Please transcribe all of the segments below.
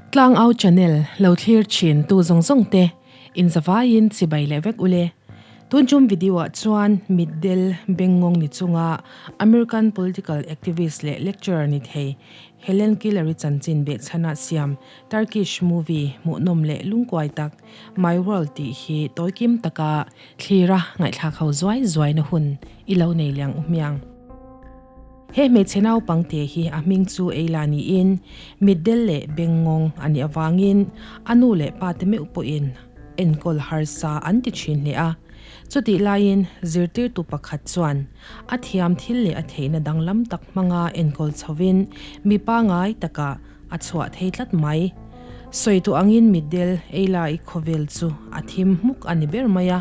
Tlangau channel lo thlir thin tu zawng zawng te in zavaiin chibai leh vek ule. Tun tum video ah chuan mitdel bengngawng ni chunga American political activist leh lecturer ni thei Helen Keller-i chanchin behchhana siam Turkish movie hmuhnawm leh lungkuai tak My World tih hi tawikim taka thlira ngaihthlak ho zuai zuaina hun i lo nei liang u hmiang. He hmeichhe naupangte hi a hming chu Eila niin mitdel leh bengngawng a nih avangin a nu leh pate meuh pawhin enkawl harsa an ti thin hle a. Chutih laiin zirtirtu pakhat chuan a thiam thil leh a theihna danglam tak hmanga enkawl chhovin mi pangai takah a chhuah thei tlat mai. Sawi duh angin mitdel Eila-i khawvel chu a thim hmuk a ni ber mai a.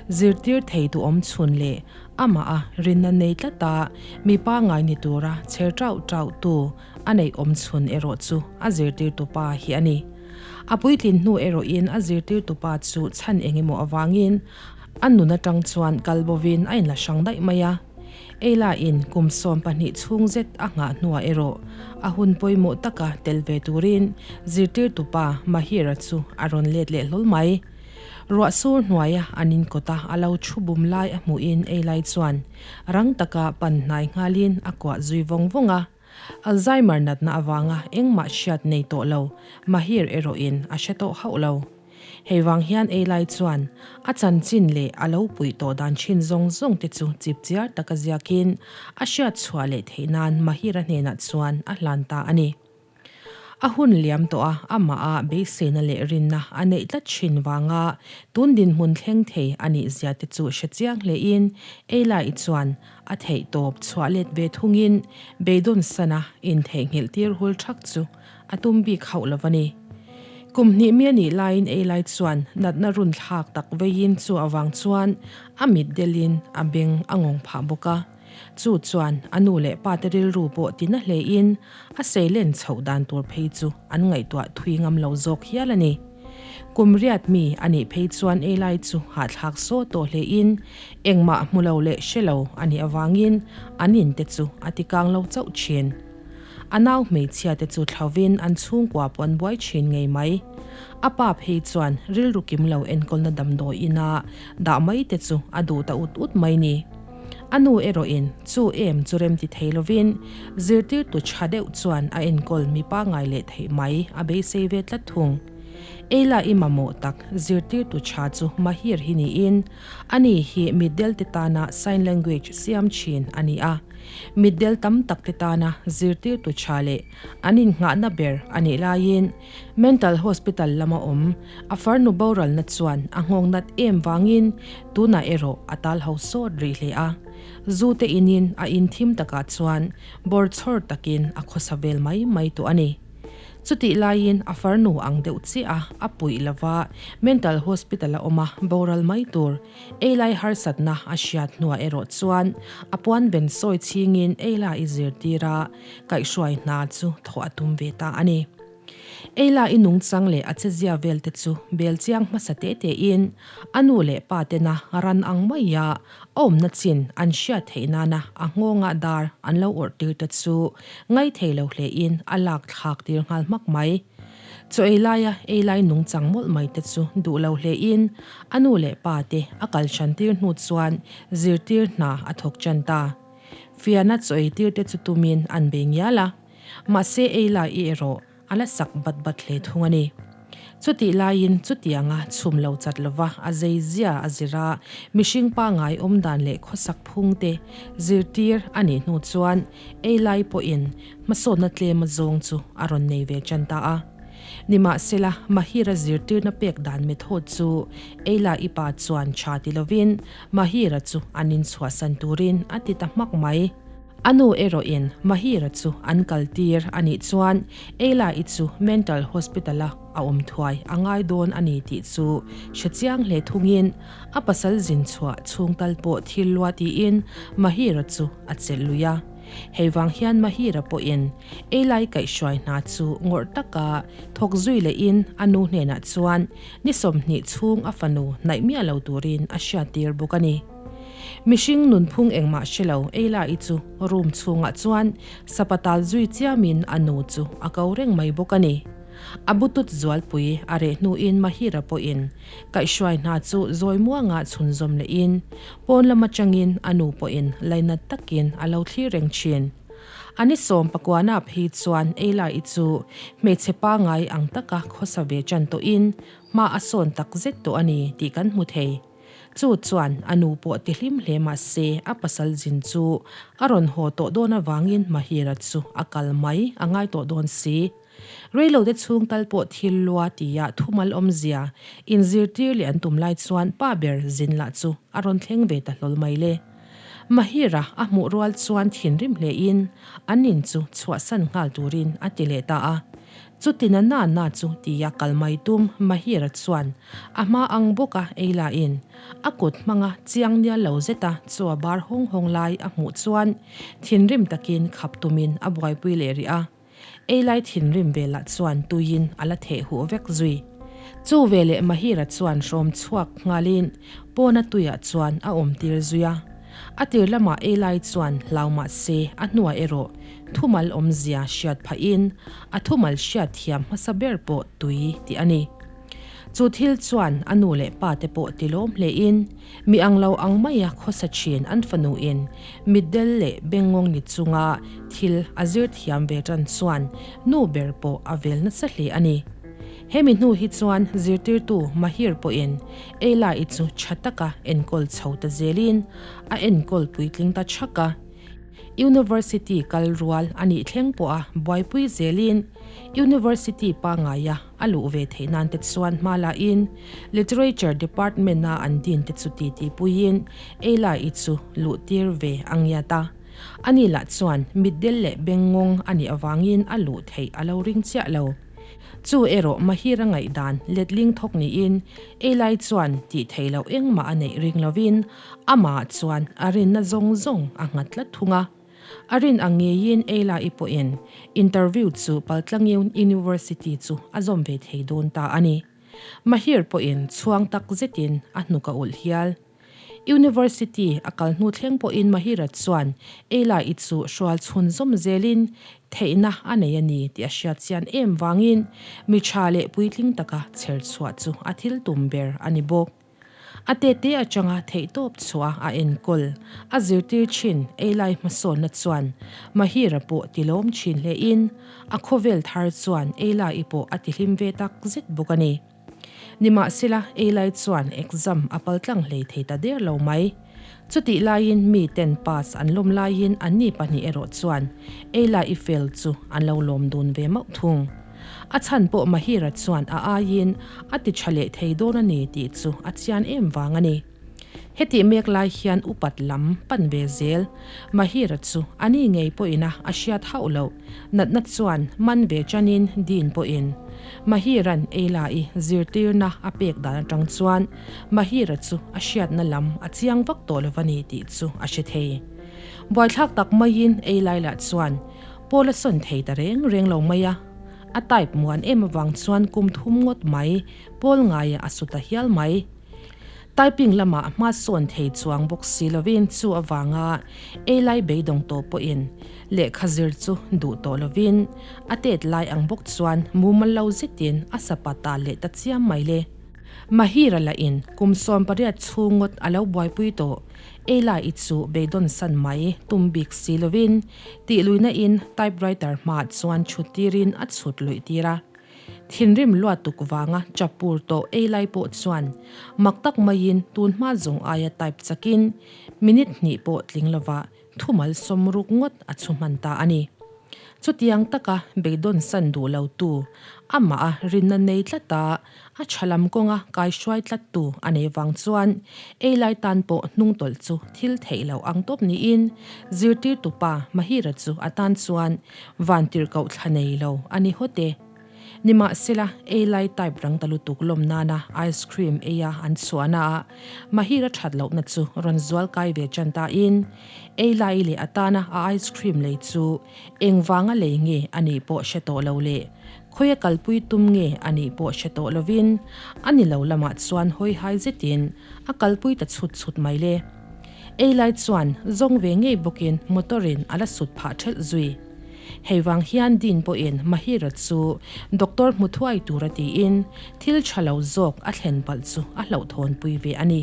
Zirtir thei duhawm chhun leh Amah a rinna nei tlat a, mi pangngai ni tura chher tauh tauh tu a neih awm chhun erawh chu a zirtirtu pa hi a ni. A puitlin hnu erawhin a zirtirtu pa chu chhan eng emaw avangin a nun atang chuan kal bovin a inla hrang daih mai a. Eila-in kum 12 chhung zet a nghah hnuah erawh a hun pawimawh taka tel ve turin zirtirtu pa Mahira chu a rawn let leh hlawl mai. Ruah sur hnuaia an inkawta a lo thu bum lai a hmuhin ei lai chuan rang taka pan hnai nghalin a kuah zui vawng vawng a. Alzheimer natna avanga engmah hriat nei tawh lo Mahir erawhin a hre tawh hauh lo. Hei vang hian ei lai chuan a chanchin leh a lo puih tawh dan thin zawng zawng te chu chipchiar taka ziakin a hriat chhuah leh theih nan Mahir-a hnenah chuan a hlan ta a ni. A hun liam tawh a, amah a beiseina leh rinna a neih tlat thin vanga tun dinhmun thleng thei a nih zia te chu hre chiang hlein Eila-i chuan a theih tawp chhuah let ve thungin beidawn sana intheihnghilh tir hul thak chu a tum bik hauh lo a ni. Kum hnih mi a nih laiin Eilai chuan natna run thlak tak veiin chu avang chuan a mit delin a beng a ngawng phah bawk a. Chu chuan a nu leh pa te rilru pawh tina hlein a seilen chhoh dan tur phei chu an ngaihtuah thui ngam lo zawk hial a ni. Kum riat mi a nih phei chuan ei lai chu hahthlak saw tawh hlein engmah hmu lo leh hre lo a nih avangin an in te chu a ti kang lo chauh thin. A nau hmeichhia te chu thlauvin an chhungkua pawh an buai thin ngei mai. A pa phei chuan rilru kim lo enkawlna damdawi ina dah mai te chu a duh ta ut ut mai ni. A nu erawhin chu em chu rem ti thei lovin zirtirtu tha deuh chuan a enkawl mi pangngai leh theih mai a beisei ve tlat thung. Eila i mamawh tak zirtirtu tha chu Mahir hi niin ani hi mitdel te tana sign language siam thin a ni a. Mitdel tam tak te tana zirtirtu tha leh an innghahna ber a nih laiin Mental Hospital lama awm a farnu boralna chuan a nghawng nat em vangin tunah erawh a tal ho sawt rih hle a. Zu te inin a in thim takah chuan bawr chhawr takin a khawsa vel mai mai tawh a ni. Chutih laiin a farnu ang deuh chiah a a puih lova Mental Hospital a awm a boral mai tur ei lai harsatna a hriat hnuah erawh chuan a puan ven sawi chhingin ei lai zirtir a kaihhruai hna chu thawh a tum ve ta a ni. Eila i nungchang leh a chezia vel te chu bel chiang hmasa te te in a nu leh pa tena ran ang maia a awmna chin an hriat theih nana a nghawngah dar an lo awrh tir te chu ngaithei lo hle in a lak thlak tir nghal hmak mai. Chaw ei laia ei lai nungchang mawlh mai te chu duh lo hle in a nu leh pa te a kal hran tir hnu chuan zirtir hna a thawk tan ta. Fiana chaw ei tir te chu tumin an bei ngial a. Mahse ei lai i erawh a la sak bat bat hle thung a ni. Chutih laiin chutianga chhum lo chat lova a zei zia a zir a, mihring pangngai awm dan leh khawsak phung te zirtir a nih hnu chuan ei lai pawhin hmasawnna tlem a zawng chu a rawn nei ve tan ta a. Nimahsela Mahira zirtirna pek dan method chu Eila i pa chuan tha ti lovin Mahira chu an inchhuahsan turin a ti ta hmak mai. A nu erawhin Mahira chu an kaltir a nih chuan Eila-i chu mental hospital-a a awm thuai a ngai dawn a ni tih chu hre chiang hle thungin a pasal zin chhuah chhung tal pawh thil lua tiin Mahira chu a chelh lui a. Hei vang hian Mahira pawhin Eila-i kaihhruai hna chu ngawrh taka thawk zui lehin a nu hnenah chuan ni 20 chhung a fanu hnaih miah lo turin a hriattir bawk a ni. Mihring nunphung engmah hre lo Eila-i chu room chhungah chuan sapatal zui chiamin a nu chu a ko reng mai bawk a ni. A butut zualpui a reh hnuin Mahira pawhin kaihhruai hna chu zawi muanga chhunzawm lehin pawn lam atangin a nu pawhin lainat takin a lo thlir reng thin. A ni 19 ah phei chuan Eila-i chu hmeichhe pangai ang taka khawsa ve tan tawhin hma a sawn tak zet tawh a ni tih kan hmu thei. Chu chuan a nu pawh ti hlim hle mah se a pasal zin chu a rawn haw tawh dawn avangin Mahira chu a kal mai a ngai tawh dawn si. Reilote chhung tal pawh thil lua tia thumal awmzia inzirtir leh an tum lai chuan pa ber zin lah chu a rawn thleng ve ta hlawl mai le. Mahira a hmuh rual chuan thinrim hlein an in chu chhuahsan nghal turin a ti leh ta a. Chutin a na na chu tia kal mai tum Mahira chuan a hma ang bawka ei lain a kut hmanga chiang nia lo zeta chaw a bar hawng hawng lai a hmuh chuan thinrim takin khap tumin a buaipui leh rih a. Ei lai thinrim velah chuan tuiin a la theh huh vek zui. Chu veleh Mahira chuan hrawm chhuak nghalin pawna tuiah chuan a awm tir zui a. A tir lamah ei lai chuan hlau mah se a hnuah erawh thumal awmzia hriat phahin a thumal hriat thiam hmasa ber pawh tui tih a ni. Chu thil chuan a nu leh pa te pawh ti lawm hlein mi ang lo ang maia khawsa thin an fanuin mitdel leh bengngawng ni chunga thil a zir thiam ve tan chuan nu ber pawh a vel nasa hle a ni. Hemi hnu hi chuan zirtirtu Mahir pawhin Eila-i chu tha taka enkawl chho ta zelin a enkawl puitling ta chhak a. University kal rual a nih thleng pawha buaipui zelin University pangaia a luh ve theih nan te chuan hma lahin Literature Department-a an din te chu titi puiin Eila-i chu luh tir ve a ngiat a. Ani lah chuan mitdel leh bengngawng a nih avangin a luh theih a lo ring chiah lo. Chu erawh Mahira ngaihdan letling thawk niin Eilai chuan tih theih loh engmah a neih ring lovin amah chuan a rinna zawng zawng a nghat tlat thung a. A rin ang ngeiin Eila-i pawhin interview chu Paltlangiun University chu a zawm ve thei dawn ta a ni. Mahir pawhin chhuang tak zetin a hnuk a ulh hial. University a kal hnu thleng pawhin Mahira chuan Eila-i chu hrual chhun zawm zelin theihna a nei a ni tih a hriat chian em vangin mi tha leh puitling taka chher chhuah chu a thil tum ber a ni bawk. A tete atanga theihtawp chhuah a enkawl a zirtir thin Eilai hmasawnna chuan Mahira pawh tilawm thin hlein a khawvel thar chuan Eilai pawh a tihlim ve tak zet bawk a ni. Nimahsela Eilai chuan exam a paltlang hlei thei ta der lo mai. Chutih laiin mi ten pass an lawm laiin anni pahnih erawh chuan Eilai fail chu an lo lawm dun ve mauh thung. A chhan pawh Mahira chuan a aiin a ti tha leh thei dawn a ni tih chu a chian em vang a ni. Hetih mek lai hian upat lam pan ve zel Mahira chu a ni ngei pawhin a a hriat hauh loh natna chuan man ve chanin Dean pawhin Mahira'n Eila-i zirtirna a pek dan atang chuan Mahira chu a hriatna lam a chiang vak tawh lo va ni tih chu a hre thei. Buaithlak tak maiin Eilai lah chuan Paul a sawn thei ta reng reng lo mai a, a type muan em avang chuan kum thum ngawt mai Paul ngaia a su ta hial mai. Typing lamah hma sawn thei chuang bawk si lovin chu avanga ei lai beidawng tawh pawhin lehkha zir chu duh tawh lovin a tet lai ang bawk chuan mumal lo zetin a sapa ta leh ta chiam mai le. Mahira lahin kum 18 chhung ngawt a lo buaipui tawh. Eila i chu beidawn san mai tum bik si lovin tih luihna in typewriter hmaah chuan chhut tirin a chhut luih tir a. Thinrim luat tuk vanga chapur tawh ei lai pawh chuan mak tak maiin tun hma zawng aia type chakin minute hnih pawh tling lova thumal sawmruk ngawt a chhu hman ta a ni. Chutiang taka beidawn san duh lo tu, amah a rinna nei tlat a, a tha lam kawnga kaihruai tlat tu a nei vang chuan ei lai tan pawh hnungtawlh chu thil theih loh ang tawp niin zirtirtupa Mahira chu a tan chuan vantirhkoh thla nei lo a ni hawt e. Nimahsela, ei lai type rang ta lutuk lawm nana ice cream eia an chhuahna ah Mahira that lohna chu rawn zual kai ve tan ta in, ei lai leh atana a ice cream lei chu engvanga lei nge a nih pawh hre tawh lo leh khawia kalpui tum nge a nih pawh hre tawh lovin a ni lo lamah chuan hawi hai zetin a kalpui ta chhut chhut mai le. Ei lai chuan zawng ve ngei bawkin motor in a la sut phah thelh zui. Hei vang hian Dean pawhin Mahira chu doctor hmu thuai tura tiin thil tha lo zawk a thlen palh chu a hlauhthawnpui ve a ni.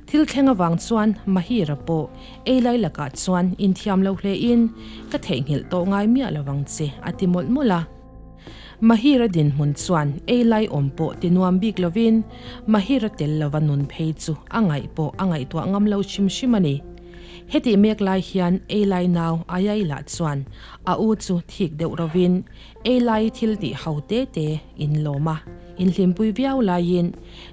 Thil thleng avang chuan Mahira pawh ei lai lakah chuan inthiam lo hlein ka theihnghilh tawh ngai miah lo vang che a ti mawlh mawlh a. Mahira dinhmun chuan ei lai awm pawh ti nuam bik lovin Mahira tel lova nun phei chu a ngaih pawh a ngaihtuah ngam lo hrim hrim a ni. Hetih mek lai hian ei lai nau Ayai lah chuan a u chu thik deuh rovin ei lai thil tih ho te te in lawm a, in hlimpui viau laiin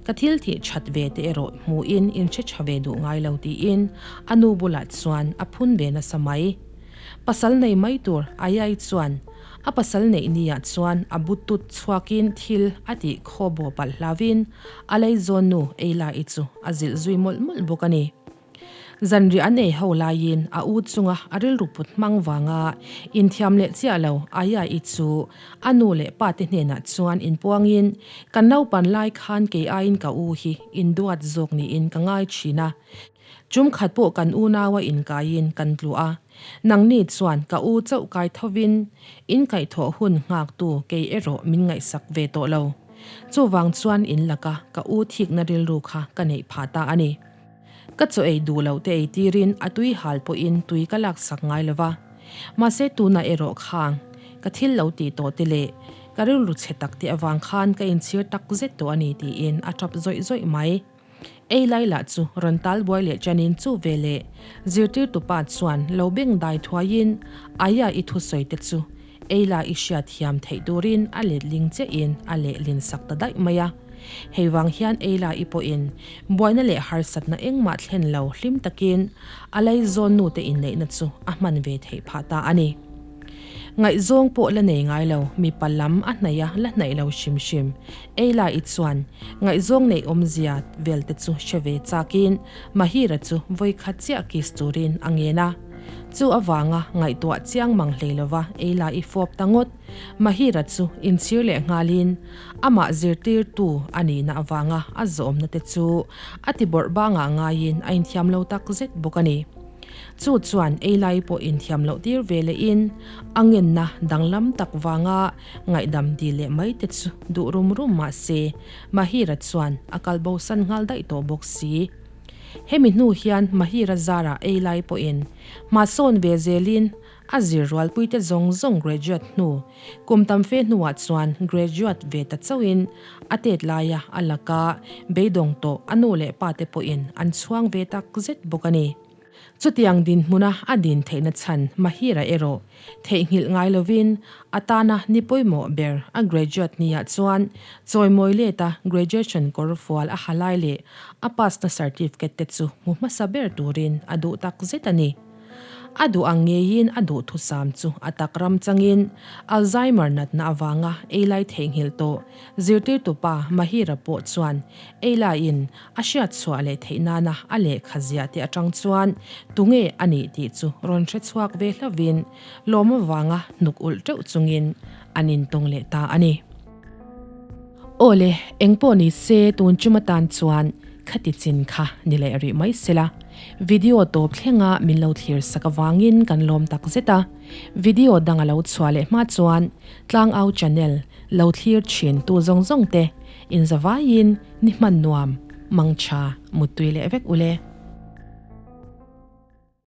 ka thil tih that ve te erawh hmuhin in hre tha ve duh ngai lo tiin a nu bulah chuan a phun ve nasa mai. Pasal nei mai tur Ayai chuan a pasal neih niah chuan a bu tut chhuakin thil a tih khaw baw palh hlauvin a leizawn nu Eila-i chu a zilh zui mawlh mawlh bawk a ni. Zanriah an ei ho laiin a u chunga a rilru put hmang vanga inthiam leh chiah lo Aya-i chu a nu leh pa te hnenah chuan inpuangin, Kan naupan lai khan kei aiin ka u hi induat zawk niin ka ngai thin a. Tum khat pawh kan unaua inkaiin kan tlu a, nangni chuan ka u chauh kai thovin in kaihthawh hun nghaktu kei erawh min ngaihsak ve tawh lo. Chuvang chuan in laka ka u thikna rilru kha ka neih phah ta a ni. Ka chaw ei duh loh te ei tirin a tui hal pawhin tui ka laksak ngai lo va. Mahse tunah erawh khang ka thil lo tih tawh te leh ka rilru chhe tak te avang khan ka inchhir tak zet tawh a ni tiin a tap zawih zawih mai. Ei lai lah chu rawn tal buai leh chanin chu ve leh zirtirtupa chuan lo beng dai thuaiin Aya i thusawi te chu Ei la i hriat thiam theih turin a letling chiahin a lehlin sak ta daih mai a. Hei vang hian ei la i pawhin buaina leh harsatna engmah thlen lo hlim takin a laizawn nute inneihna chu a hman ve theih phah ta a ni. Ngaihzawng pawh la nei ngai lo, mipa lam a hnaih a la hnaih lo hrim hrim. Ei la i chuan ngaihzawng neih awmzia vel te chu hre ve chakin Mahira chu vawikhat chiah kiss turin a ngen a. Chu avanga ngaihtuah chiang mang hlei lova ei la i fawp ta ngawt. Mahira chu inchhir leh nghalin amah zirtirtu a nihna avanga a zawmna te chu a ti bawrh bangah ngaiin a inthiam lo tak zet bawk a ni. Chu chuan ei lai pawh inthiam loh tir ve lehin a ngenna danglam tak vanga ngaihdam dil leh mai te chu duh rum rum mah se Mahira chuan a kalbosan nghal daih tawh bawk si. Hemi hnu hian Mahira zarah ei lai pawhin hmasawn ve zelin a zir rualpuite zawng zawng graduate hnu kum tam fe hnuah chuan graduate ve ta chauhin a tet laia a laka beidawng tawh a nu leh pate pawhin an chhuang ve tak zet bawk a ni. Chutiang dinhmuna a din theihna chhan Mahira erawh theihnghilh ngai lovin a tana ni pawimawh ber a graduate niah chuan chawimawi leta graduation kawr fual a ha lai leh a pass na certificate te chu hmu hmasa ber turin a duh tak zet a ni. A duh ang ngeiin a duhthusam chu a tak ram changin Alzheimer natna avanga ei lai theihnghilh tawh zirtirtupa Mahira pawh chuan ei laiin A hriat chhuah leh theih nana a lehkha ziah te atang chuan tunge a nih tih chu rawn hre chhuak ve hlauhin lawm avanga hnuk ulh teuh chungin an intawng leh ta a ni. Aw le, eng pawh ni se tun chum atan chuan khati chin kha ni leh rih mai sela. Video tawp thlenga min lo thlir sak avangin kan lawm tak zet a. Video dang a lo chhuah leh hma chuan Tlangau Channel lo thlir thin tu zawng zawng te Inzavaiin ni hman nuam, mangtha, muttui leh vek ule.